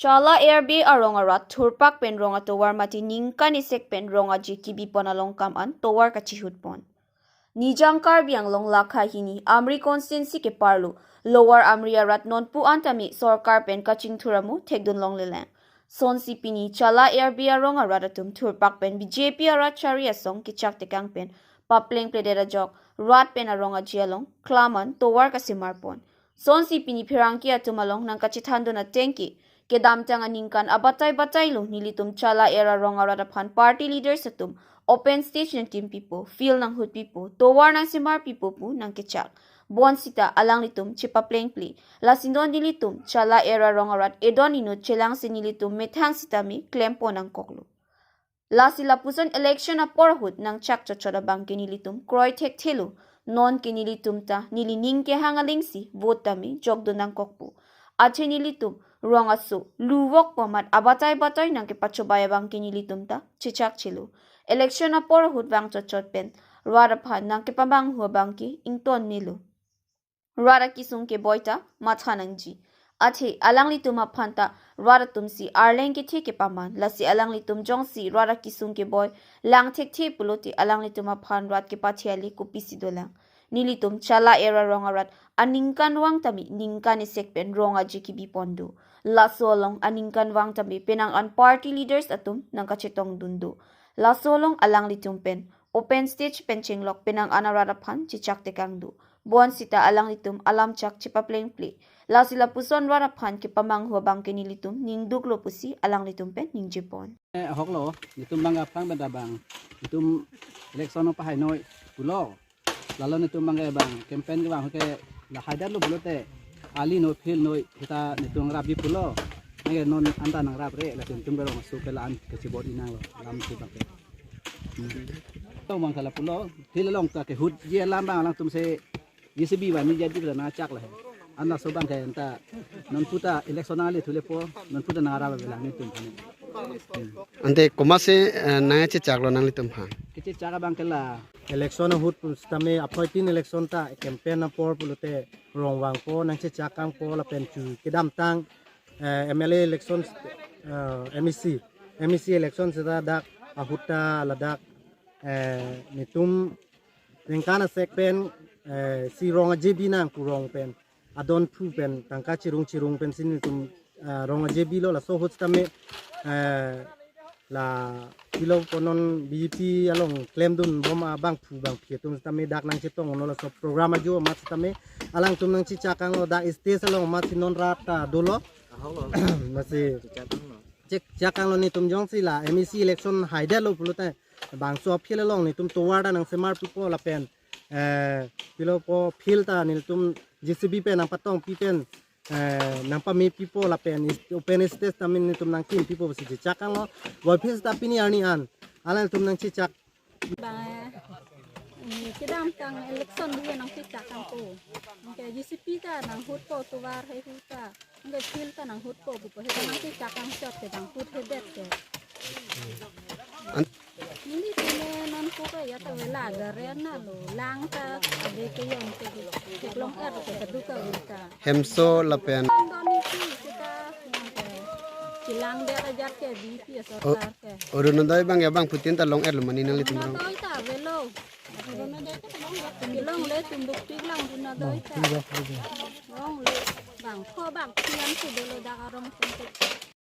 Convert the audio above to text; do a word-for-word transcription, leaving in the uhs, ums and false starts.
Chala Air Base arong arat thurpak pen rong atovar mate ningkan isek pen rong aje kebipon along kam an tovar kachihutpon. Nijang Karbi Anglong lakha hini Amri constituency keparlo Lower Amri arat nonpu an tame sorkar pen kachingthur amo thekdun longlelang. Sonsi pini Chala Air Base arong arat atum thurpak pen B J P arat chari asong kechak tekang pen paplengpledet ajok rat pen arong aje along klam an tovar kasemarpon. Sonsi pini pherangke atum along nangkachethandun ateng ke, kedamtang aningkan abatai batai lo nelitum Chala Air arong arat aphan party leaders atum open stage nangkimpipo, field nanghutpipo, tovar nangsemarpipo pu nangkechak. Bonsita alanglitum chepaplengple. Lasi non nelitum Chala Air arong arat edon inut chelangsi nelitum methang sitame klempo nangkoklo. Lasi lapuson election apor ahut nangchak chotchot abang ke nelitum kroi thekthelo. Non ke nelitum ta neli ning kehang alingsi vote tame jokdun nangkokpo. Athe nelitum rong aso luvok pu amat abatai batai nangkepachobei abang ke nelitum ta chechakchelo. Election apor ahut vang chotchot pen rat aphan nangkepamanghu abang ke ington melo. Rat akesung keboi ta matha nangji. Athe alanglitum aphan ta rat atumsi arleng kethe kepaman. Lasi alanglitum jongsi rat akesung keboi lang thekthe pulote alanglitum aphan rat kepathe ale kopisi dolang. Nelitum Chala Air arong arat aningkanvang tame ningkan isek pen rong aje kebipon do. Laso along aningkanvang tame penang an party leaders atum nangkachetongdun do. Laso along alanglitum pen open stage pen chenglok penang an arat aphan chechak tekang do. Bonsita alanglitum alamchak chepaplengple. Lasi lapuson rat aphan kepamanghu abang ke nelitum ningduklo pusi alanglitum pen ningjepon. Eh, ahoklo, netum bang aphrang pen ta bang. Netum election pahai noi pulo. Lalo netum bang ke bang campaign kevang ke la haidetlo pulote, ali noi, field noi, kita netum rabi pulo. Nangke non anta nangrapre, lapen netum ke rong aso ke la-an kachibor-i nanglo, lam si bang ke. Hmm. To bang ke la pulo, field along ta kehutji alam bang alangtumsi J C B bang ni jadi la nangchak la. Anta laso bang ke anta nonpu ta election nangle thulepo, nonpu ta nangrap avelang netum aphan. Hmm. Ante komatsi, eh, nangchechaklo nanglitum aphan? Kechechak abang ke la election ahut pu sitame aphoitin election ta campaign apor pulote rong vangpo, nangchechak kangpo lapen chu kedamtang, eh, M L A election, eh, M A C, M A C election seta dak ahut ta ladak, eh, netum ningkan asek pen, eh, si rong aje binang pu rong pen adon phu pen tangka chirung chirung pensi netum, eh, rong aje bilo. Laso ahut sitame, eh, la pilo pu non B J P along klemdunbom abangphu bangphi atum sitame dak nangchetonglo, laso program ajo amat sitame alangtum nangchechak kanglo, dak stage along amatsi non rat ta dolo. Ahoklo. Masi chechak kanglo. Chechak kanglo, netum jongsi la M A C election haidetlo pulote bangso field along netum tovar ta nangsemarpipo lapen, eh, pilopo, field ta nelitum J C B pen nangpatongpi pen, eh, nangpamepipo lapen is-, open stage tame netum nangkimpipo pusi chechak kanglo. Voiphil seta pini arni an alanglitum nangchechak. Bang, eh, kedamtang election dia nangchechak kangpo. Anke J C B ta nanghutpo, tovar haihu ta. Anke field ta nanghutpo pupo, heta nangchechak kangchot ke nanghut hedet ke. An- Nelitum non ko ke ya ta vela garen na lo, lang ta ave ke yon ke, theklong-er ke keduk kavir ta. Hemso lapen. Don isi seta, yang ke, chelangdet ajat ke, B J P asorkar ke. Orunodoi bang ya bangphutin ta long-erlo mane nanglitum rong? Orunodoi ta avelo. Kelongle, tum dukpik lang Orunodoi ta. Longle, bangpho bangphi an si dolo dak arong atum ke.